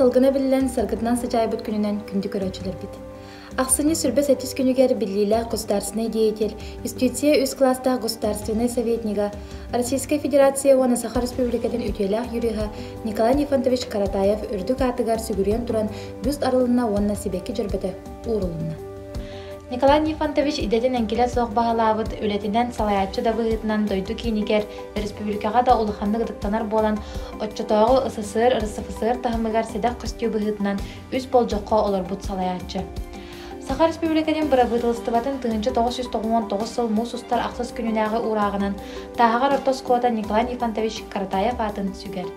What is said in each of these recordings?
салгына биллэн, саргытынан сыдьаайбыт күнүнэн күндү көрөөччүлэрбит. Ахсынньы сүрбэ сэттис күнүгэр биллиилээх государственнай деятель, юстиция үс кылаастаах государственнай советнига, Российскай Федерация уонна Саха Республикатын үтүөлээх юриһа Николай Нифонтович Каратаев үрдүк аатыгар сүгүрүйэн туран бюст арылынна уонна сибэкки дьөрбөтө уурулунна. Николай Нифонтович идэтин эҥкилэ суох баһылаабыт үлэтинэн салайааччы да быһыытынан дойду киинигэр, республикаҕа да улаханнык ытыктанар буолан, оччотооҕу СССР, РСФСР таһымыгар сэдэх көстүү быһыытынан үс болдьоххо олорбут салайааччы. Саха Республикатын бырабыыталыстыбатын 1999 сыл муус устар ахсыс күнүнээҕи уурааҕынан Тааһаҕар орто оскуолата Николай Нифонтович Каратаев аатын сүгэр.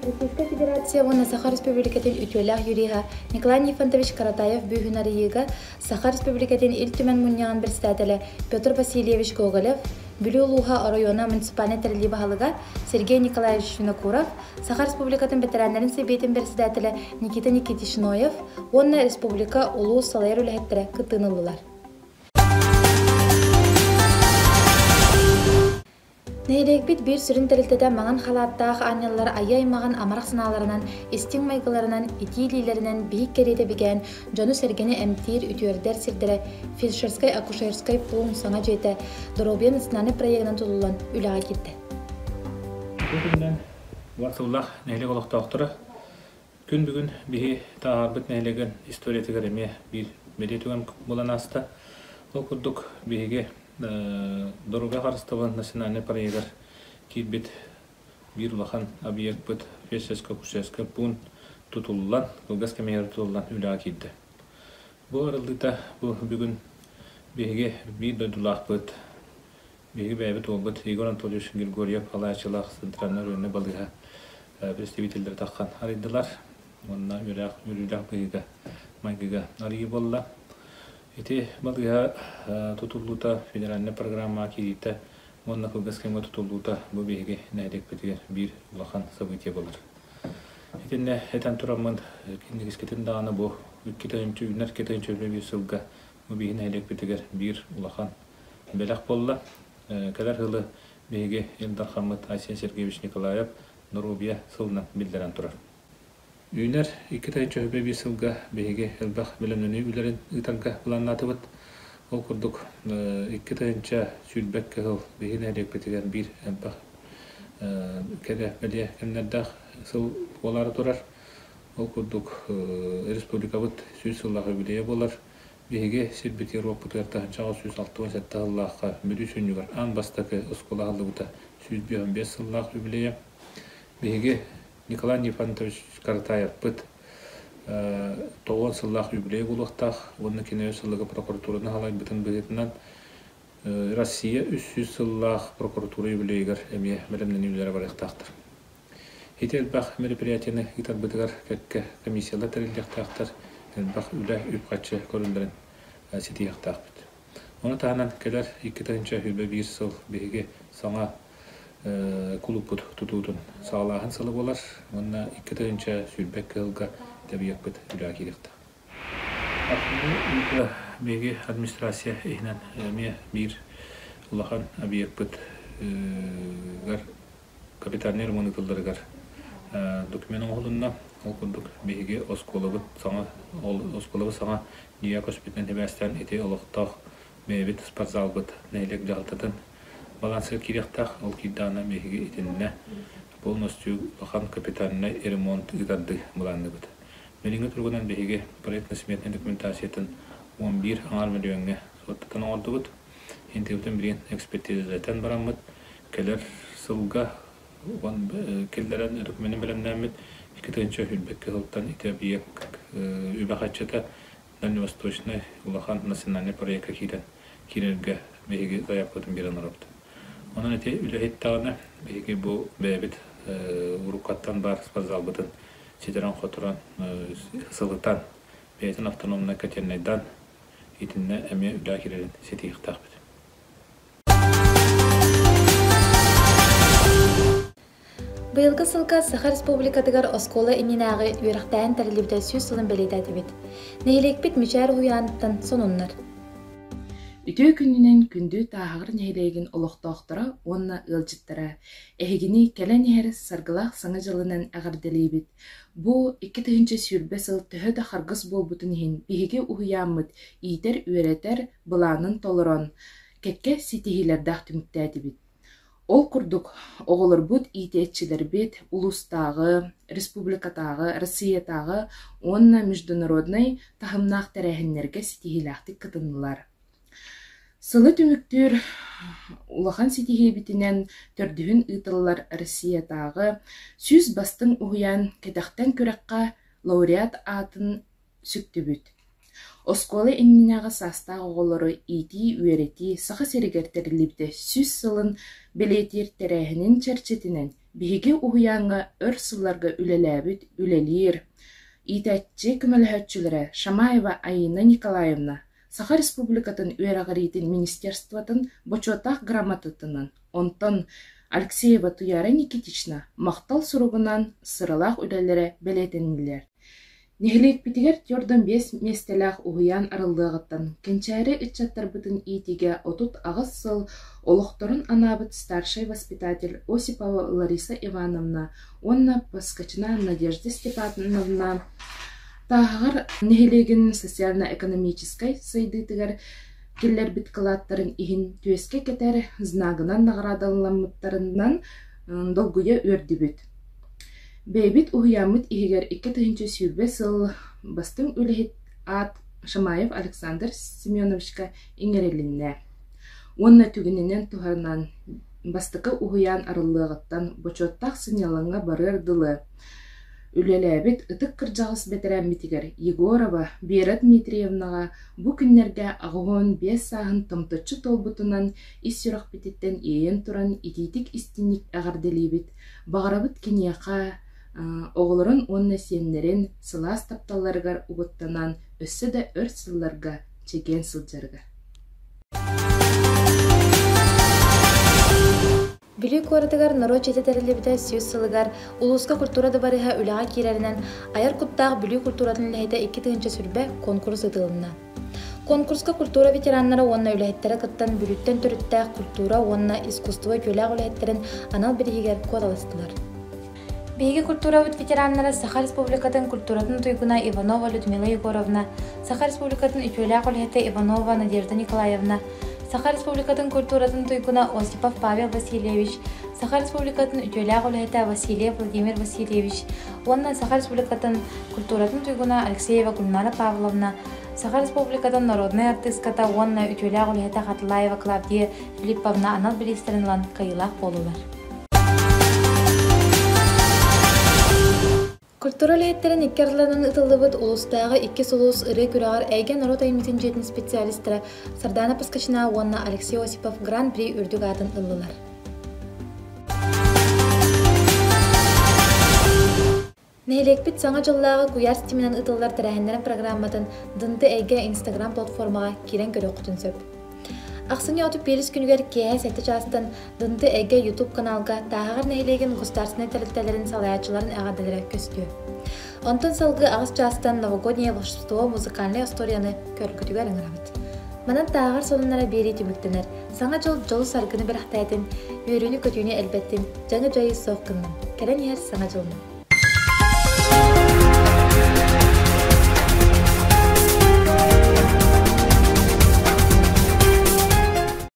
Российскай Федерация уонна Саха Республикатын үтүөлээх юриһа Николай Нифонтович Каратаев бүүһүн арыйыыга Саха Республикатын Ил Түмэн мунньаҕын председателэ Петр Васильевич Гоголев, Бүлүү улууһа оройуона муниципальнай тэриллии баһылыга Сергей Николаевич Винокуров, Саха Республикатын бэтэрээннэрин сэбиэтин председателэ Никита Никитич Ноев уонна республика улуус салайар үлэһиттэрэ кыттыыны ыллылар. Нэһилиэкпит биир сүрүн тэрилтэтэ маҥан халааттаах аанньаллар айыы аймаҕын амарах санааларынан, истиҥ майгыларынан, итии илиилэринэн биһик кэриэтэ бигээн, дьону-сэргэни эмтиир, үтүөрдэр сирдэрэ фельдшерскай-акушерскай пуун саҥа дьиэтэ Доруобуйа национальнай проегынан тутуллан үлэҕэ киирдэ. Бу күнүнэн сыллаах нэһилиэк олохтоохторо Күн бүгүн биһи Тааһарбыт нэһилиэгин историятыгар эмиэ биир бэлиэ түгэн буолан ааста. Ол курдук биһиги Доруобуйа харыстабылын национальнай проегар киирбит биир улахан объекпыт фельдшерско-акушерскай пуун тутуллан, кылгас кэмигэр тутуллан үлэҕэ киирдэ. Бу арыллыыта бу бүгүн биһиги биир дойдулаахпыт Биһиги бэйэбит уолбут Егор Анатольевич Григорьев салайааччылаах Центральнай районнай балыыһа представителлэрэ таххан арыйдылар. Уонна үөрэх үөрүүлээх быһыыга майгыга арыйыы буолла. Ити балыыһа тутуллуута федеральнай программаҕа киириитэ уонна кылгас кэмҥэ тутуллуута бу биһиги нэһилиэкпитигэр биир улахан событие буолар. Итиннэ этэн тураммын кинигискитин даҕаны бу 2 үүнэр 2 сылга бу биһиги нэһилиэкпитигэр биир улахан бэлэх буолла. Кэлэр сылы биһиги Ил Дархаммыт Айсен Сергеевич Николаев доруобуйа сылынан биллэрэн турар. Үүнэр 2 сылга биһиги элбэх бэлэмнэнии үлэлэрин ыытарга былааннаатыбыт. Ол курдук 2020 сыл биһиги нэһилиэкпитигэр биир элбэх кэрэ бэлиэ кэмнэрдээх сыл буолаары турар. Ол курдук республикабыт 100 сыллаах юбилейа буолар. Биһиги сирбитигэр уоппутугар 1867 сыллаахха Бүлүү сүнньүгэр аан бастакы оскуола аһыллыбыта 155 сыллаах юбилейа. Биһиги Николай Нифонтович Каратаевпыт 90 сыллаах юбилей буолуохтаах уонна кини өр сылларга прокуратураны салайбытын быһыытынан Россия 300 сыллаах прокуратура юбилейыгар эмиэ бэлэмнэнии үлэлэрэ барыахтаахтар. Ити элбэх мероприятиены ыытарбытыгар кэккэ комиссиялар тэриллиэхтээхтэр, элбэх үлэ, үп-харчы көрүллэрин ситиһиэхтээхпит. Ону таһынан кэлэр 2021 сыл биһиги саҥа кулууппут тутуутун саҕалааһын сыла буолар уонна 2022 сылга тэбиэхпит үлэҕэ киириэхтээх. Биһиги администрация иһинэн эмиэ биир улахан объекпыт капитальнай ремонт ыытылларыгар документ оҥоһулунна. Ол курдук биһиги оскуолабыт саҥа оскуолабыт саҥа дьиэ көспүтүнэн сибээстээн ити олохтоох бэйэбит спортзалбыт нэһилиэк дьаһалтатын балансыгар киириэхтээх. Ол киирдэҕинэ биһиги итиннэ полностью улахан капитальнай ремонт ыытардыы былаанныыбыт. Билиҥҥи туругунан биһиги проектно-сметнай документациятын 11 аҥаар мөлүйүөҥҥэ суоттатан оҥордубут. Интервьютун билигин экспертизалатан бараммыт, кэлэр сылга киллэрэн докуменын бэлэмнээммит 2021 сылтан ити объект үбэ-харчыта Дальневосточнай улахан национальнай проекка киирэн киирэргэ биһиги заявкабытын биэрэн олоробут. Онон ити үлэһиттэҕинэ биһиги бу бэйэбит уруккаттан баар спортзалбытын ситэрэн-хоторон, сылытан, бэйэтин автономнай котельнайдаан итиннэ эмиэ үлэҕэ киирэрин ситиһиэхтээхпит. Быйылгы сылга Саха Республикатыгар оскуола иннинээҕи үөрэхтээһин тэриллибитэ 100 сылын бэлиэтээтибит. Нэһилиэкпит Мичээр уһуйааныттан сонуннар. Үтүө күнүнэн күндү Тааһаҕар нэһилиэгин олохтоохторо уонна ыалдьыттара! Эһигини кэлэн иһэр саргылаах Саҥа дьылынан эҕэрдэлиибит! Бу 2020 сыл төһө да харгыс буолбутун иһин биһиги уһуйааммыт иитэр-үөрэтэр былаанын толорон, кэккэ ситиһиилэрдээх түмүктээтибит. Ол курдук, оҕолорбут, иитээччилэрбит улуустааҕы, республикатааҕы, Россиятааҕы уонна международнай таһымнаах тэрээһиннэргэ ситиһиилээхтик кытыннылар. Сылы түмүктүүр улахан ситиһиибитинэн төрдүһүн ыытыллар Россиятааҕы 100 бастыҥ уһуйаан кэтэхтэн күрэххэ лауреат аатын сүктүбүт. Оскуола иннинээҕи саастаах оҕолору иитии-үөрэтии Саха сиригэр тэриллибитэ 100 сылын бэлиэтиир тэрээһинин чэрчитинэн биһиги уһуйааҥҥа өр сылларга үлэлээбит, үлэлиир иитээччи көмөлөһөөччүлэрэ Шамаева Аина Николаевна Саха Республикатын үөрэҕириитин министерствотын бочуоттаах грамотатынан, онтон Алексеева Туяра Никитична махтал суругунан сыралаах үлэлэрэ бэлиэтэннилэр. Нэһилиэкпитигэр 45 миэстэлээх уһуйаан арыллыаҕыттан кэнчээри ыччаттарбытын иитиигэ 38 сыл олохторун анаабыт старшай воспитатель Осипова Лариса Ивановна уонна Поскачина Надежда Степановна Тааһаҕар нэһилиэгин социально-экономическай сайдыытыгар киллэрбит кылааттарын иһин түөскэ кэтэр знагынан наҕараадаламмыттарынан долгуйа үөрдүбүт. Бэйэбит уһуйааммыт иһигэр 2020 сыл бастыҥ үлэһит аат Шамаев Александр Семеновичка иҥэрилиннэ уонна түгэнинэн туһанан бастакы уһуйаан арыллыаҕыттан бочуоттаах сынньалаҥҥа барыар дылы үлэлээбит ытык кырдьаҕас бэтэрээммитигэр Егорова Вера Дмитриевнаҕа бу күннэргэ 85 сааһын томточчу туолбутунан ис сүрэхпититтэн иэйэн туран итиитик-истиҥник эҕэрдэлиибит, баҕарабыт киниэхэ оҕолорун уонна сиэннэрин сылаас тапталларыгар угуттанан өссө да өр сылларга чэгиэн сылдьарыгар. Бүлүү куоратыгар норуот дьиэтэ тэриллибитэ 100 сылыгар улууска культура дыбарыаһа үлэҕэ киирэринэн айар куттаах Бүлүү культуратын үлэһитэ 2020 куонкурус ыытылынна. Конкурска культура ветераннара уонна үлэһиттэрэ кыттан Бүлүүттэн төрүттээх культура уонна искусство үтүөлээх үлэһиттэрин анал бирииһигэр куоталастылар. Биһиги культурабыт ветераннара Саха Республикатын культуратын туйгуна Иванова Людмила Егоровна, Саха Республикатын үтүөлээх үлэһитэ Иванова Надежда Николаевна, Саха Республикатын культуратын туйгуна Осипов Павел Васильевич, Саха Республикатын үтүөлээх үлэһитэ Васильев Владимир Васильевич уонна Саха Республикатын культуратын туйгуна Алексеева Гульнара Павловна, Саха Республикатын народнай артыыската уонна үтүөлээх үлэһитэ Хатылаева Клавдия Филипповна анал бириистэрин ылан кыайыылаах буоллулар. Культура үлэһиттэрин икки ардыларынан ыытыллыбыт улуустааҕы иккис улуус ырыа күрэҕэр Эйгэ норуот айымньытын дьиэтин специалистара Сардана Поскачина уонна Алексей Осипов Гран-при үрдүк аатын ыллылар. Нэһилиэкпит Саҥа дьыллааҕы куйаар ситиминэн ыытыллар тэрээһиннэрин программатын Дынты Эйгэ Инстаграм платформаҕа киирэн көрүөххүтүн сөп. Ахсынньы 31 күнүгэр киэһэ 7 чаастан Дынты Эйгэ YouTube каналга Тааһаҕар нэһилиэгин государственнай тэрилтэлэрин салайааччыларын эҕэрдэлэрэ көстүө. Онтон салгыы 8 чаастан Новогоднее волшебство музыкальнай остуоруйаны көргүтүгэр ыҥырабыт. Манан Тааһаҕар сонуннара биэрии түмүктэнэр. Саҥа дьыл дьолу-саргыны бэлэхтээтин, үөрүүнү-көтүүнү элбэттин, дьаҥы-дьайы суох гыннын. Кэлэн иһэр Саҥа дьылынан!